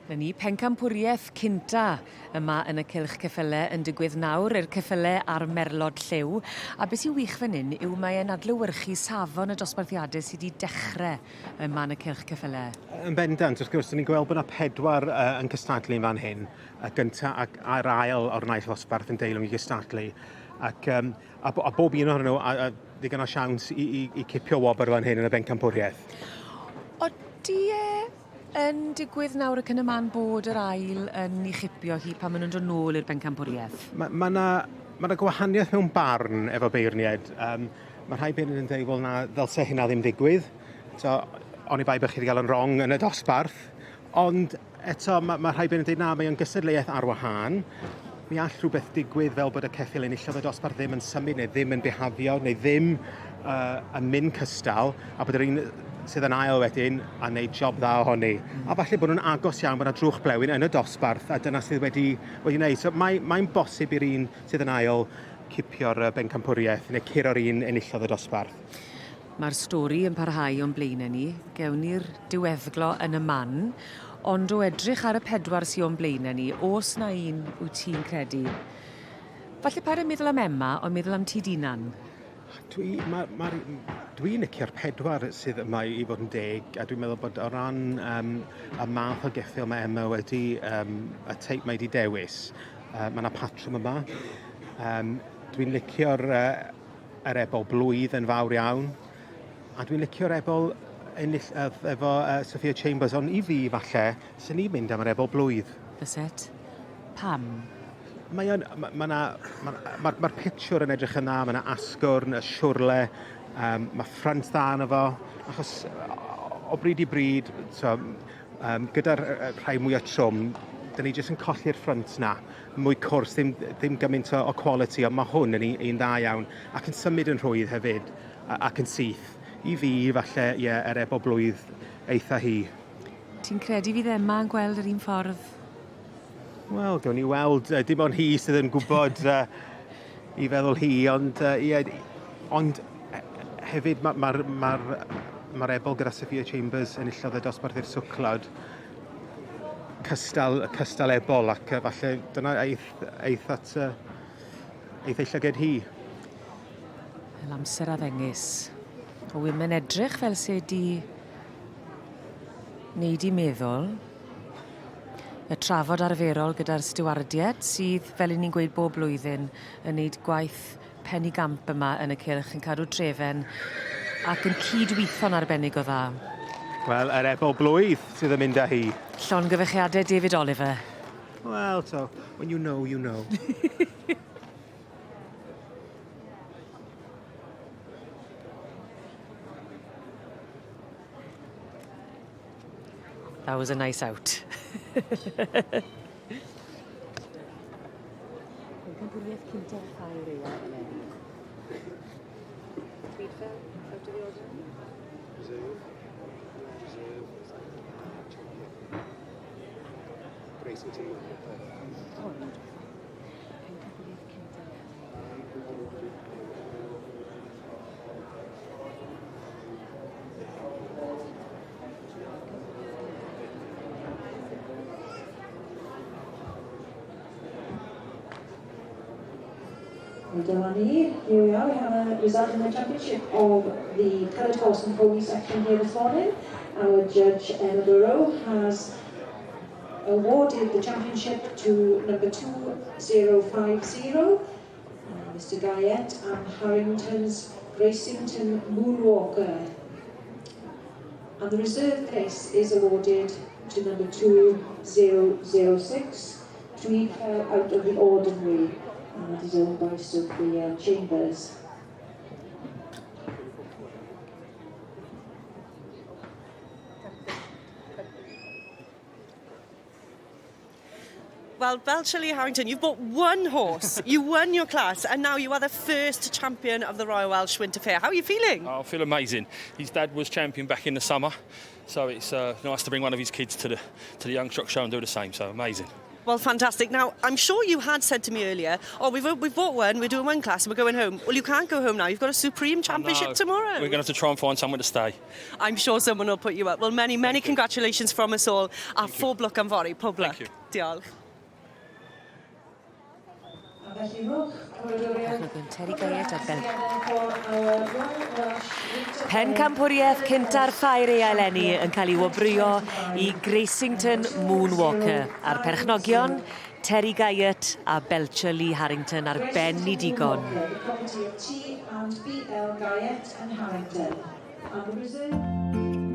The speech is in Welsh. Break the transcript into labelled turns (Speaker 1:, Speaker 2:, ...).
Speaker 1: Na ni, pencampwriaeth cynta yma yn y cylch ceffyle yn digwydd nawr i'r ceffyle a'r merlod lliw. A beth sy'n wych fan hyn yw mae e'n adlewyrchu safon y dosbarthiadau sydd wedi dechrau yma yn y cylch ceffyle.
Speaker 2: Yn bendant, wrth gwrs, ni'n gweld bod yna pedwar uh, yn cystadlu yn fan hyn. Y gynta ac a'r ail o'r naill ddosbarth yn deilwng i gystadlu. Ac, um, a, a bob un ohonyn nhw a, a ddigon o siawns i, i, i cipio wobr fan hyn yn y bencampwriaeth.
Speaker 1: Odi e yn digwydd nawr ac yn y man bod yr ail yn ei chipio hi pan maen nhw'n dod nôl i'r bencampwriaeth?
Speaker 2: Mae ma 'na ma 'na gwahaniaeth mewn barn efo beirniaid. Um, mae rhai beirniaid yn dweud, wel na, ddylse hynna ddim ddigwydd. So, oni bai bod chi wedi cael yn wrong yn y dosbarth. Ond eto, mae, ma rhai beirniaid yn dweud, na, mae o'n gystadleuaeth ar wahân. Mi all rhywbeth digwydd fel bod y ceffyl enillodd y dosbarth ddim yn symud neu ddim yn bihafio neu ddim uh, yn mynd cystal a bod yr un sydd yn ail wedyn a wneud job dda ohoni. Mm. A falle bod nhw'n agos iawn bod yna drwch blewyn yn y dosbarth a dyna sydd wedi, wedi wneud. So mae'n mae bosib i'r un sydd yn ail cipio'r bencampwriaeth neu curo'r un enillodd y dosbarth.
Speaker 1: Mae'r stori yn parhau o'n blaenau ni, gewn ni'r diweddglo yn y man, ond o edrych ar y pedwar sy o'n blaenau ni, oes 'na un wyt ti'n credu? Falle paid â meddwl am Emma, ond meddwl am ti d'hunan.
Speaker 2: Dwi, ma, ma, dwi'n licio'r pedwar sydd yma i fod yn deg, a dwi'n meddwl bod o ran um, y math o geffyl mae Emma wedi, um, y teip mae wedi dewis, uh, mae yna patrwm yma. Um, dwi'n licio'r uh, yr ebol blwydd yn fawr iawn, a dwi'n licio'r ebol ennill, uh, efo uh, Sophia Chambers, ond i fi falle, sy'n ni'n mynd am yr ebol blwydd.
Speaker 1: Fyset? Pam?
Speaker 2: Mae o'n, mae ma na, mae'r ma, ma pictiwr yn edrych yn dda, mae yna asgwrn, y siwrle, um, mae ffrant dda yna fo, achos o bryd i bryd, so, um, gyda'r rhai mwyaf trwm, dyn ni jyst yn colli'r ffrynt na, mwy cwrs, ddim, ddim gymaint o, o quality, ond mae hwn yn un dda iawn, ac yn symud yn rhwydd hefyd, ac yn syth. I fi, falle, ie, yeah, er ebo blwydd eitha hi.
Speaker 1: Ti'n credu fydd Emma yn gweld yr un ffordd?
Speaker 2: Wel, gawn ni weld. Dim ond hi sydd yn gwybod uh, i feddwl hi, ond uh, ie, ond hefyd mae'r ma, ma, ma, ma ebol gyda Sophia Chambers enillodd y dosbarth i'r swclod cystal, cystal ebol ac uh, falle dyna eith, eith at uh, eith ei llyged hi.
Speaker 1: Wel, amser a ddengys. O, wi'm yn edrych fel se di wneud i meddwl. Y trafod arferol gyda'r stiwardied sydd, fel 'yn ni'n gweud bob blwyddyn, yn neud gwaith penigamp yma yn y cylch, yn cadw trefen ac yn cyd-witho'n arbennig o dda.
Speaker 2: Wel, yr ebol blwydd sydd yn mynd â hi.
Speaker 1: Llongyfarchiade David Oliver.
Speaker 2: Wel, so, when you know, you know.
Speaker 1: That was a nice out. Pencampwriaeth cynta'r ffair eia eleni. Tweedfell, out of the ordinary?
Speaker 2: Reserve, reserve, champion. Gracington.
Speaker 1: Oh, Pencampwriaeth cynta'r
Speaker 3: Well, dyma ni. Here we are. We have a result in the championship of the coloured horse and pony section here this morning. Our judge, Emma Burrow, has awarded the championship to number 2050, Mr Guyette and Harrington's Gracington Moonwalker. And the reserve place is awarded to number 2006, Tweed Fell Out of the Ordinary, and that is owned by Sophia Chambers.
Speaker 4: Well, Belcherley Harrington, you've bought one horse, you won your class, and now you are the first champion of the Royal Welsh Winter Fair. How are you feeling?
Speaker 5: Oh, I feel amazing. His dad was champion back in the summer, so it's uh, nice to bring one of his kids to the, to the Young Truck Show and do the same, so amazing.
Speaker 4: Well, fantastic. Now, I'm sure you had said to me earlier, oh, we've, we've bought one, we're doing one class and we're going home. Well, you can't go home now. You've got a Supreme Championship
Speaker 5: No,
Speaker 4: tomorrow.
Speaker 5: We're going to have to try and find somewhere to stay.
Speaker 4: I'm sure someone will put you up. Well, many, many congratulations from us all. A phob lwc am fory. Pob lwc.
Speaker 5: Thank you.
Speaker 4: Diolch.
Speaker 3: A felly rhowch
Speaker 1: Perchnogion Terry Guyett a Bel Pencampwriaeth cynta'r ffair ei eleni yn cael ei wobrwyo i Gracington Moonwalker a'r perchnogion Terry Guyett a Belcher Lee Harrington ar ben i digon.
Speaker 3: The property of T and BL Guyett and Harrington. And the reserve...